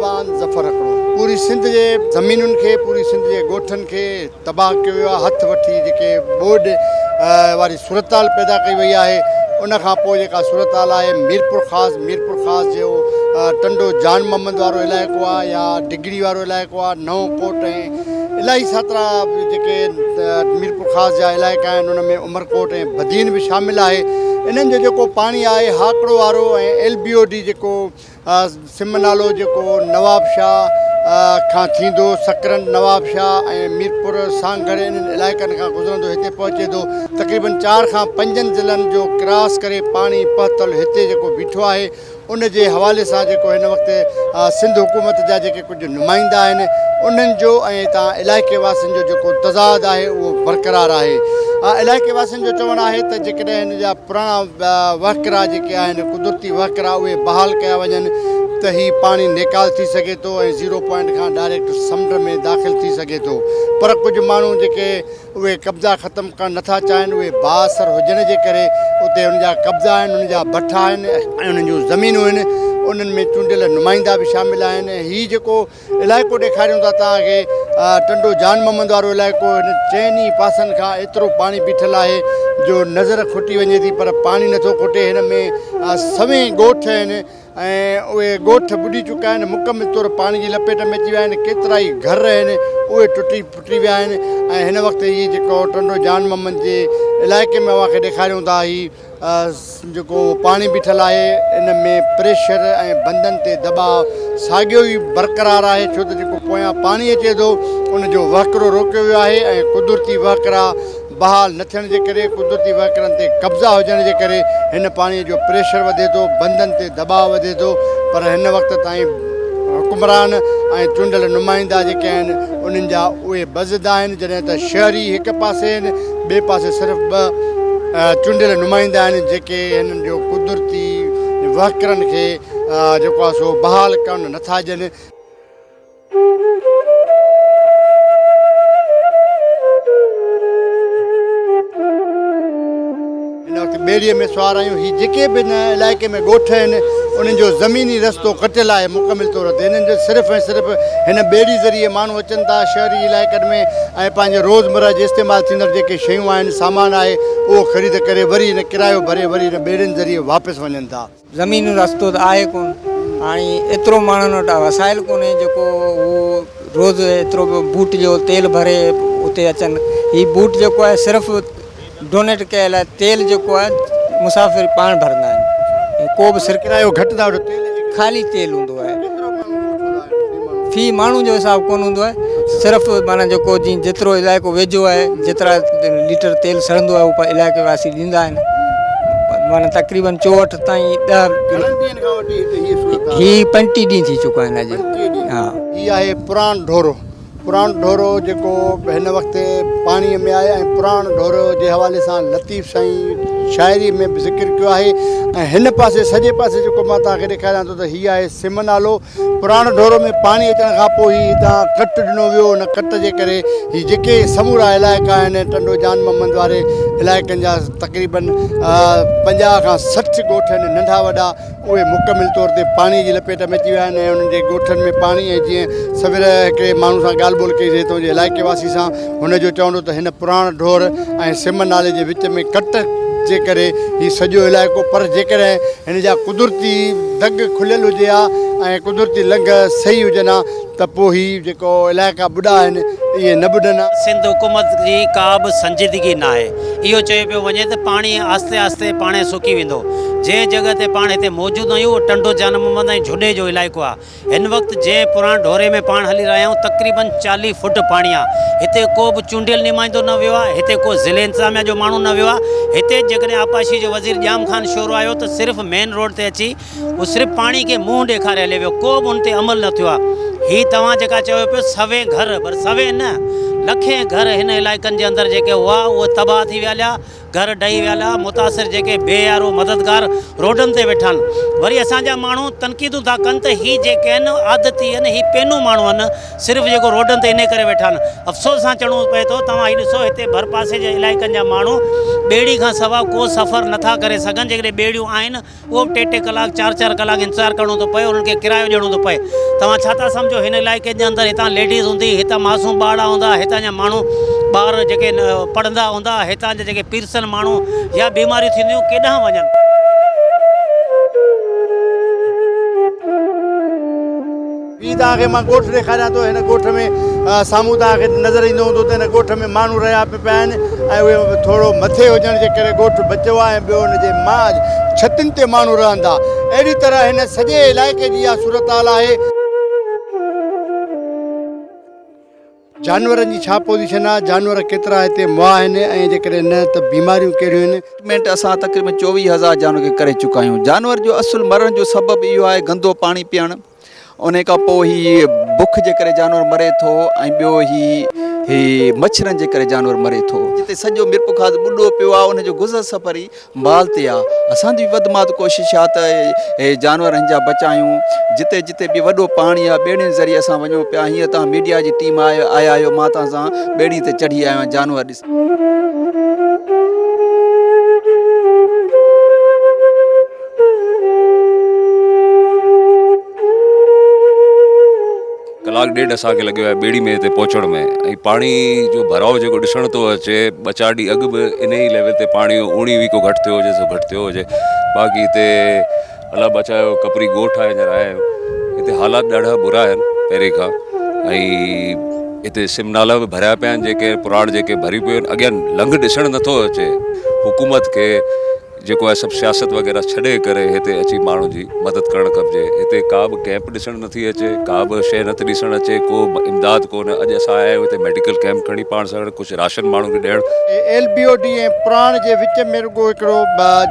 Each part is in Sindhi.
ميزبان ظفر هڪڙو. پوري سنڌ جي زمينن کي پوري سنڌ جي ڳوٺن کي تباهه ڪيو ويو آهي هٿ وٺي جيڪي ٻوڏ واري صورتحال پيدا ڪئي وئي آهي ان کان پوء جيڪا صورتحال آهي ميرپورخاص ميرپورخاص جو ٽنڊو جان محمد وارو علائقو آهي يا ڊگهڙي وارو علائقو آهي نئون ڪوٽ ۽ الاهي ساترا جيڪي ميرپورخاص جا علائقا آهن ان ۾ عمرڪوٽ ۽ بدين به شامل آهي انهن جو جيڪو پاڻي آهي هاڪڙو وارو ۽ ايل بي او ڊي جيڪو سم نالو جيڪو نوابشاهه کان ٿيندو سڪرنڊ، نوابشاهه ۽ ميرپور سانگهڙ انهن علائقن کان گذرندو هتي پهچي ٿو. تقريبن چار کان پنجن ضلعن جو ڪراس ڪري پاڻي پهتل هتي جيڪو بيٺو آهي ان جي حوالي سان جيڪو هن وقت سنڌ حڪومت جا جيڪي ڪجهه نمائندا آهن انهن جو ۽ هتان علائقي واسين جو جيڪو تضاد آهي اهو برقرار آهي. علائقي واسين جو چوڻ آهي ته جيڪڏهن هن جا پراڻا وهڪرا جيڪي آهن قدرتي وهڪرا اهي بحال ڪيا وڃن ته هي پاڻي نيڪال ٿي سگهي ٿو ۽ زيرو پوائنٽ کان ڊائريڪٽ سمنڊ ۾ داخل ٿي سگهي ٿو پر ڪجهه ماڻهو جيڪي اهي قبضا ختم ڪرڻ نٿا چاهين اهي بااثر هجڻ جي ڪري اتي انهن جا قبضا آهن انهن جا بٺا آهن ۽ انهن جون زمينون آهن انهن ۾ چونڊيل نمائندا به شامل آهن ۽ هي جيڪو علائقو ڏيکاريون ٿا توهان کي ٽنڊو جان محمد وارو علائقو هن چئن ئي پاسن کان ايترو پاڻي بيٺل آهي جو نظر کٽي وڃي ٿي پر پاڻي نٿو کٽي هن ۾ سوين ڳوٺ آهن ۽ اهي ڳوٺ ٻڏي چڪا آهن مڪمل طور پاڻي جي لپيٽ ۾ اچي ويا آهن ڪيترائي گهر آهن اهي ٽٽي ڦٽي ويا آهن ۽ هن وقت هي جيڪو ٽنڊو جان محمد جي علائقي ۾ اوهان کي ڏيکاريون ٿا هي جيڪو پاڻي بيٺل آهي ان ۾ پريشر ۽ بندن تي دٻاء ساڳيو ئي برقرار آهي ڇو ته جيڪو پويان پاڻي اچي ٿو ان جو وهڪرو روڪيو ويو آهي ۽ قدرتي وهڪرا بحال نه ٿيڻ جي ڪري قدرتي وهڪرن تي قبضا هجڻ جي ڪري هن پاڻي جو پريشر وڌي ٿو بندن تي دٻاء وڌي ٿو پر هن وقت تائين حڪمران ۽ چونڊيل نمائندا جيڪي آهن انهن جا اهي بضد آهن جڏهن ته شهري هڪ پاسي آهن ٻئي پاسي صرف ٻه چونڊيل نمائندا آهن جيڪي هنن جو قدرتي وهڪرن کي جيڪو آهي سو بحال ڪرڻ نٿا ڏين. هن وقت ٻيڙيء ۾ سوار آهيون. هي جيڪي به هن علائقي ۾ ڳوٺ آهن انهن جو زميني رستو ڪٽيل آهي مڪمل طور تي هنن جو صرف ۽ صرف هن ٻيڙي ذريعي ماڻهو اچن ٿا شهري علائقن ۾ ۽ پنهنجي روزمره جي استعمال ٿيندڙ جيڪي شيون آهن سامان آهي اهو خريد ڪري وري هن ڪرايو ڀري وري هن ٻيڙين ذريعي واپس وڃن ٿا. زميني رستو ته آهي ڪونه هاڻي ايترو ماڻهن وٽ وسائل ڪونهي جيڪو هو روز ايترو بوٽ جو تيل ڀري اتي اچن هي بوٽ جيڪو آهي صرف ڊونيٽ ڪيل آهي تيل جيڪو آهي مسافر پاڻ ڀرندا آهن ۽ ڪو به سر ڪرايو گهٽ ٿا وٺو تيل جي خالي تيل هوندو آهي في ماڻهو جو حساب ڪونه هوندو آهي صرف معنيٰ جيڪو جي جيترو علائقو ويجهو آهي جيترا ليٽر تيل سڙندو آهي اهو علائقي واسي ڏيندا آهن معنيٰ تقريبن چوهٺ تائين ڏهه گهڻن ڏينهن کان وٺي هتي هي صورت حال هي پنٽيهه ڏينهن ٿي چڪا آهن اڄ ها هي آهي پراڻ ڍورو پراڻ ڍورو جيڪو هن وقت پاڻي ۾ آهي ۽ پراڻ ڍورو جي حوالي سان لطيف سائين شاعري ۾ به ذڪر ڪيو آهي ۽ هن پاسي سڄي پاسي جيڪو مان توهان کي ڏيکاريان ٿو ته هي آهي سم نالو پراڻ ڍورو ۾ پاڻي اچڻ کان پوء هي هتان ڪٽ ڏنو ويو ان ڪٽ جي ڪري هي جيڪي سمورا علائقا آهن ٽنڊو جان محمد واري علائقن جا تقريبن 50 کان 60 ڳوٺ آهن ننڍا وڏا اهي مڪمل طور تي پاڻي جي لپيٽ ۾ اچي ويا آهن ۽ انهن جي ڳوٺن ۾ پاڻي ۽ جيئن سوير هڪڙي ماڻهو سان ڳالهه ٻولهه ڪئي سي هتان جي علائقي واسي سان هن جو چوڻ هو ته هن پراڻ ڍور ۽ سم نالي جي وچ ۾ ڪٽ جي ڪري هي سڄو علائقو پر جيڪڏهن هن جا قدرتي دڳ کليل هجي ها ۽ قدرتي لنگهه صحيح هجن ها ته پوء هي جيڪو علائقا ٻڏا آهن اهي نه ٻڏن ها. سنڌ حڪومت جي ڪا به سنجيدگي ناهي. اهو چيو پيو وڃي ته پاڻي آهستي آهستي پاڻهي سڪي ويندو. جنهن جڳهه تي پاڻ هتي موجود آهيون اهو ٽنڊو جان محمد ۽ جهڏي جو علائقو آهي. هن وقت جنهن پراڻ ڍوري ۾ پاڻ هلي رهيا آهيون تقريبن 40 فوٽ پاڻي آهي. هتي ڪو به چونڊيل نمائندو نه ويو آهي، هتي ڪو ضلعي انتظاميا جو ماڻهو نه ويو آهي. هتي جيڪڏهن آبپاشي جو وزير ڄام خان شورو آيو ته صرف مين روڊ تي اچي هو صرف پاڻي کي منهن ڏيکاري هلي ويو، ڪو به ان تي عمل نه ٿيو آهي. هي توهان جيڪا چيو پيو سوين گهر، پر سوين نه، لکين گهر هن علائقن جي اندر جيڪي هئا اهي تباهه ٿي ويا هليا، گهر ڊهي ويا هليا، متاثر جيڪي بي يارو مددگار روڊن تي ويٺا آهن. وري اسان جا ماڻهو تنقيدون ٿا ڪن ته هي جيڪي آهن عادتي آهن هي پينو ماڻهو آهن صرف جيڪو روڊن تي انهي ڪري ويٺا آهن. افسوس سان چوڻو پئي ٿو توهان هي ڏسو هتي ڀرپاسي جي علائقن جا ماڻهو ٻيڙي کان سوا ڪو سفر نٿا ڪري سگهن جيڪڏهن ٻيڙيون آهن اهو به ٽي ٽي ڪلاڪ چار چار ڪلاڪ انتظار ڪرڻو ٿو پئي انهن کي ڪرايو ڏيڻو ٿو پئي توهان ڇا ٿا سمجهو هن علائقي جي اندر هتان ليڊيز هوندي هتان معصوم ٻارڙا هوندا هتان جا ماڻهو ٻار جيڪي پڙهندا هوندا هتان جا جيڪي پيرسن ماڻهو يا بيماريون ٿينديون ڪيڏانهن وڃن. هي توهان کي مان ڳوٺ ڏيکاريان ٿو هن ڳوٺ ۾ سامهون توهان کي نظر ايندو هوندو ته هن ڳوٺ ۾ ماڻهو رهيا به پيا آهن ۽ اهي ٿورو مٿي هجڻ جي ڪري ڳوٺ بچيو آهي ۽ ٻيو ان جي مان ڇتين تي ماڻهو رهندا اهڙي طرح هن سڄي علائقي جي اها صورتحال آهي. جانورن جي ڇا پوزيشن آهي جانور ڪيترا هتي مئا آهن ۽ جيڪڏهن نه ته بيماريون ڪهڙيون آهن. ٽريٽمينٽ اسان تقريبن 24 هزار جانور کي ڪري چڪا آهيون جانور جو اصل مرڻ جو سبب اهو آهي گندو پاڻي پيئڻ انهي کان پوء هي بک جي ڪري جانور مري ٿو ۽ ٻيو هي هي مڇرن جي ڪري جانور مري ٿو. جتي سڄو ميرپورخاص ٻڏو پيو آهي ان جو گذر سفر ئي مال تي آ. اسان جي وڌ مان وڌ ڪوشش آ ته هي جانورن جا بچايون. جتي جتي به وڏو پاڻي آ ٻيڙين ذريعي اسان وڃون پيا. هينئر توهان ميڊيا جي ٽيم آيا آهيو مان توهان سان ٻيڙي تي چڙهي آيو آهيان جانور ڏسڻ. ڪلاڪ ڏيڍ اسان کي لڳيو آهي ٻيڙي ۾ هتي پهچڻ ۾ ۽ پاڻي جو ڀراء جيڪو ڏسڻ ٿو اچي ٻه چار ڏينهن اڳ به ان ئي ليول تي پاڻي هو اوڻي ويهه ڪو گهٽ ٿيو هجي سو گهٽ ٿيو هجي باقي هتي الله بچايو ڪپري ڳوٺ آهي هينئر آيا آهيون هتي حالات ڏاڍا برا آهن پهرين کان ۽ هتي سم نالا به ڀريا پيا آهن جيڪي پراڻ جيڪي ڀري پيو آهن اڳيان لنگهه ڏسڻ نٿو اچي حڪومت کي جيڪو آهي سڀ سياست وغيره ڇڏي ڪري هتي اچي ماڻهن جي مدد ڪرڻ کپجي هتي ڪا به ڪئمپ ڏسڻ نٿي اچي ڪا به شيء نٿي ڏسڻ اچي ڪو به امداد ڪونه اڄ اسان آيا آهيون هتي ميڊيڪل ڪئمپ کڻي پاڻ سان گڏ ڪجهه راشن ماڻهن کي ڏيڻ. ايل بي او ڊي ۽ پراڻ جي وچ ۾ رڳو هڪڙو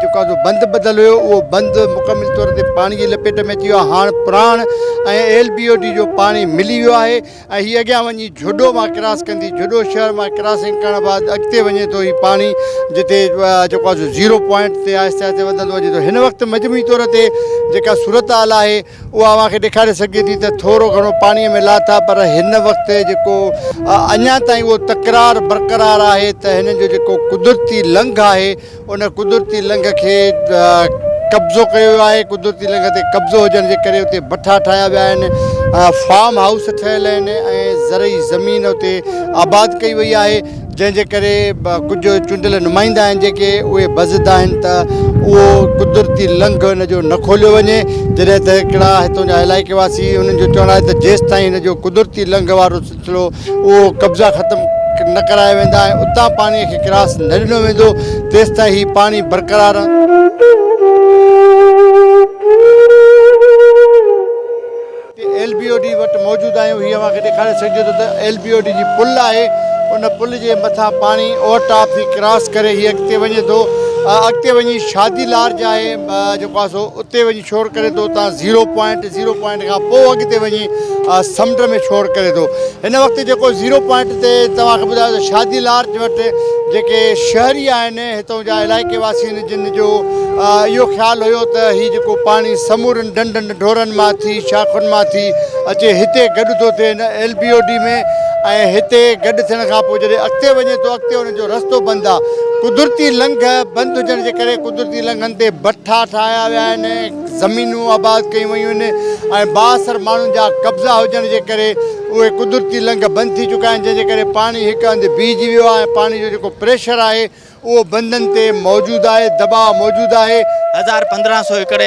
جيڪو آهي سو بند ٻڌل هيو اهو بند مڪمل طور تي پاڻي جي لپيٽ ۾ اچي ويو آهي هاڻ پراڻ ۽ ايل بي او ڊي جو پاڻي ملي ويو آهي ۽ هي اڳيان وڃي جهڏو مان ڪراس ڪندي جهڏو شهر مان ڪراسنگ ڪرڻ بعد اڳتي وڃي ٿو هي پاڻي جتي جيڪو آهي سو زيرو پوائنٽ تي آهستي آهستي وڌندو وڃي ٿو هن وقت مجموعي طور تي جيڪا صورتحال آهي اها اوهان کي ڏيکاري سگهجي ٿي ته ٿورو گهڻو پاڻي ۾ لاٿ آهي پر هن وقت جيڪو اڃا تائين اهو تڪرار برقرار آهي ته هنن جو جيڪو قدرتي لنگهه آهي ان قدرتي لنگهه کي قبضو ڪيو ويو آهي، قدرتي لنگهه تي قبضو هجڻ جي ڪري اتي بٺا ٺاهيا ويا آهن، فارم هائوس ٺهيل آهن ۽ زرعي زمين اتي آباد ڪئي وئي آهي، جنهن جي ڪري ڪجهه چونڊيل نمائندا آهن جيڪي اهي بضد آهن ته اهو قدرتي لنگهه ان جو نه کوليو وڃي، جڏهن ته هڪڙا هتان جا علائقي واسي انهن جو چوڻ آهي ته جيستائين هن جو قدرتي لنگهه وارو سلسلو اهو قبضا ختم نه ڪرايا ويندا ۽ اتان پاڻي کي ڪراس نه ڏنو ويندو تيستائين هي پاڻي برقرار ايل بي او ڊي وٽ موجود آهيون هي اوهان کي ڏيکاري سگهجي ٿو ته ايل بي او ڊي جي پل آهي ان پل جي مٿان پاڻي اوور ٽاپ ٿي ڪراس ڪري هي اڳتي وڃي ٿو اڳتي وڃي شادي لارج آهي جيڪو آهي سو اتي وڃي ڇوڙ ڪري ٿو اتان زيرو پوائنٽ زيرو پوائنٽ کان پوء اڳتي وڃي سمنڊ ۾ ڇوڙ ڪري ٿو هن وقت جيڪو زيرو پوائنٽ تي توهان کي ٻڌايو ته شادي لارج وٽ جيڪي شهري آهن هتان جا علائقي واسي آهن جن جو اهو خيال هيو ته هي جيڪو پاڻي سمورن ڍنڍن ڍورن مان ٿي شاخن مان ٿي اچي هتي گڏ ٿو ٿئي هن ايل بي او ڊي ۾ ۽ هتي گڏ ٿيڻ کان پوء جڏهن اڳتي وڃي ٿو اڳتي ان جو رستو بند آهي قدرتي لنگهه بند هجڻ جي ڪري قدرتي لنگهن تي بٺا ٺاهيا ويا آهن، زمينون آباد ڪيون ويون آهن ۽ بااثر ماڻهن جا قبضا هجڻ جي ڪري اهي قدرتي لنگهه بند ٿي چڪا آهن جنهن جي ڪري پاڻي هڪ هنڌ بيهجي ويو آهي ۽ پاڻي جو جيڪو پريشر آهي اهو بندن تي موجود آهي دٻاء موجود آهي. 1000 1500 ايڪڙ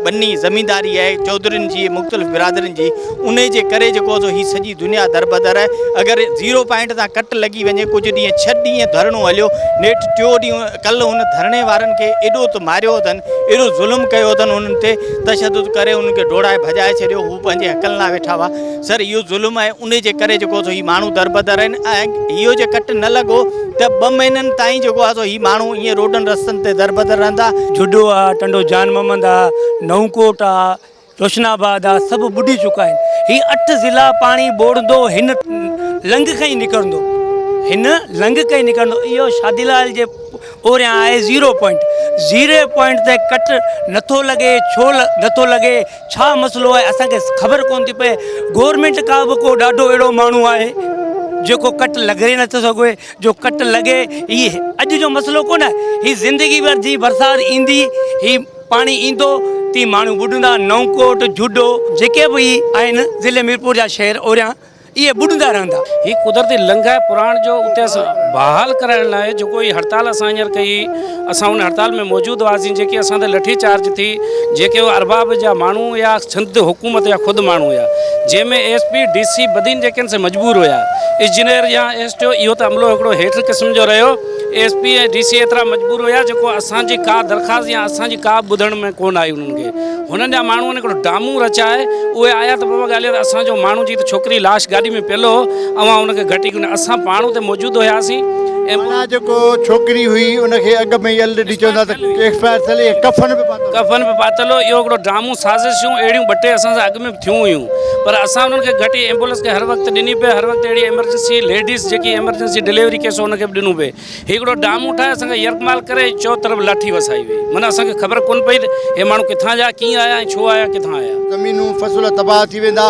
ٻني زمينداري آهي چوڌرين جي مختلف برادرين جي انهي جي ڪري جيڪو سو هي سڄي دنيا دربدر آهي اگر زيرو پوائنٽ تان ڪٽ لڳي وڃي ڪجهه ڏينهن ڇهه ڏينهن ڌرڻو هليو نيٺ ٽيو ڏينهن ڪلهه ان ڌرڻي وارن کي ايڏو ته ماريو اٿن، ايڏو ظلم ڪيو اٿن انهن تي تشدد ڪري انهن کي ڊوڙائي ڀڄائي ڇڏيو، هو پنهنجي حقن لاء ويٺا هئا، سر اهو ظلم آهي انهي جي ڪري جيڪو سو هي ماڻهو دربدر آهن ۽ اهو جي ڪٽ نه لڳو ته ٻه مهينن تائين جيڪو آهي سو هي ماڻهو ائين روڊن رستن تي دربدر رهندا. جهڏو آ، ٽنڊو جان محمد آ، نئون ڪوٽ آ، روشن آباد آ، سڀ ٻڏي چڪا آهن. هي اٺ ضلعا پاڻي ٻوڙندو هن لنگهه کان ئي نڪرندو. هن لنگهه ڪئين نڪرندو اهو شادي لال جي اوريان آهي زيرو پوائنٽ زيري پوائنٽ تي ڪٽ نٿو لڳي ڇو نٿو لڳي ڇا مسئلو آهي اسان کي خبر ڪونه ٿي پئي گورنمينٽ کا به ڪو ڏاڍو اهڙو ماڻهو آهي جيڪو ڪٽ لڳي نٿو سگهي جو ڪٽ لڳي هي اڄ جو مسئلو ڪونه هي زندگي ڀر جي برسات ايندي هي پاڻي ايندو تي ماڻهو ٻڏندا نئون ڪوٽ جهڏو جيڪي به هي آهن ضلعي ميرپور جا شهر اوريان اهي ٻڏندا رهندا. هي قدرتي لنگهه آهي پراڻ جو اتي اسان بحال ڪرائڻ لاء جيڪو هي هڙتال اسان هينئر ڪئي اسان ان هڙتال ۾ موجود هئاسين جيڪي اسان تي لٺي چارج ٿي جيڪي اهي ارباب جا ماڻهو هيا سنڌ حڪومت جا خود ماڻهو هيا جنهن ۾ S P D C Badin جيڪي آهن سي مجبور هيا انجنيئر يا ايس ٽي او اهو ته عملو هڪڙو هيٺ قسم جو رهيو ايس پي ۽ ڊي سي ايترا مجبور هيا جيڪو اسان جي ڪا درخواست يا اسان جي ڪا ٻڌڻ ۾ ڪونه آئي انهن کي هنن جا ماڻهو هڪڙو ڊامون رچائي اهي آيا ته بابا ڳالهه اها ته اسان جو ماڻهو جي ته ڇوڪري لاش گاڏي ۾ پيل هو اوهان ان کي گهٽي ڪونه اسان پاڻ اتي موجود هياسين ۽ معنيٰ جيڪو ڇوڪري هئي ان کي اڳ ۾ ئي الريڊي چوندا ته ايڪسپائر ٿيل هئي ڪفن به پاتل هو. ڪفن به پاتل هو اهو هڪڙو ڊرامو سازشون اهڙيون ٻه ٽي اسان سان اڳ ۾ به ٿيون هيون پر اسان انهن کي گهٽي ايمبولنس کي هر وقت ڏني پئي هر وقت اهڙي ايمرجنسي ليڊيز جيڪي ايمرجنسي ڊليوري ڪيس هو ان کي به ڏنو پئي هڪڙو ڊامون ٺاهي اسان کي يرغمال ڪري چؤ طرف لاٺي وسائي وئي. معنيٰ اسان کي خبر ڪونه پئي ته هي ماڻهو ڪٿان جا، ڪيئن آيا ۽ ڇو آيا، ڪٿان آيا. زمينون، فصل تباهه ٿي ويندا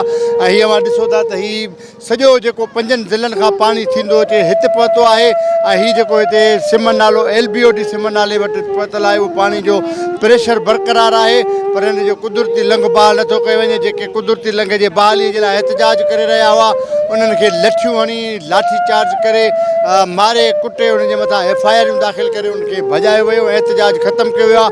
۽ هي اوهان ڏسو ٿا ته هي سڄو جيڪو پنجن ضلعن کان پاڻي ٿيندو اچي هت پهتو آهي ۽ هي جيڪو هتي سم نالو ايل بي او ڊي سم نالي وٽ پهتل آهي اهو پاڻي جو پريشر برقرار آهي پر هن جو قدرتي لنگهه بحال نٿو ڪيو وڃي جيڪي قدرتي لنگهه جي بحالي جي لاء احتجاج ڪري رهيا هئا انهن کي لٺيون هڻي لاٺي چارج ڪري ماري ڪٽي انهن جي مٿان ايف I آريون داخل ڪري انهن کي ڀڄايو ويو ۽ احتجاج ختم ڪيو ويو آهي.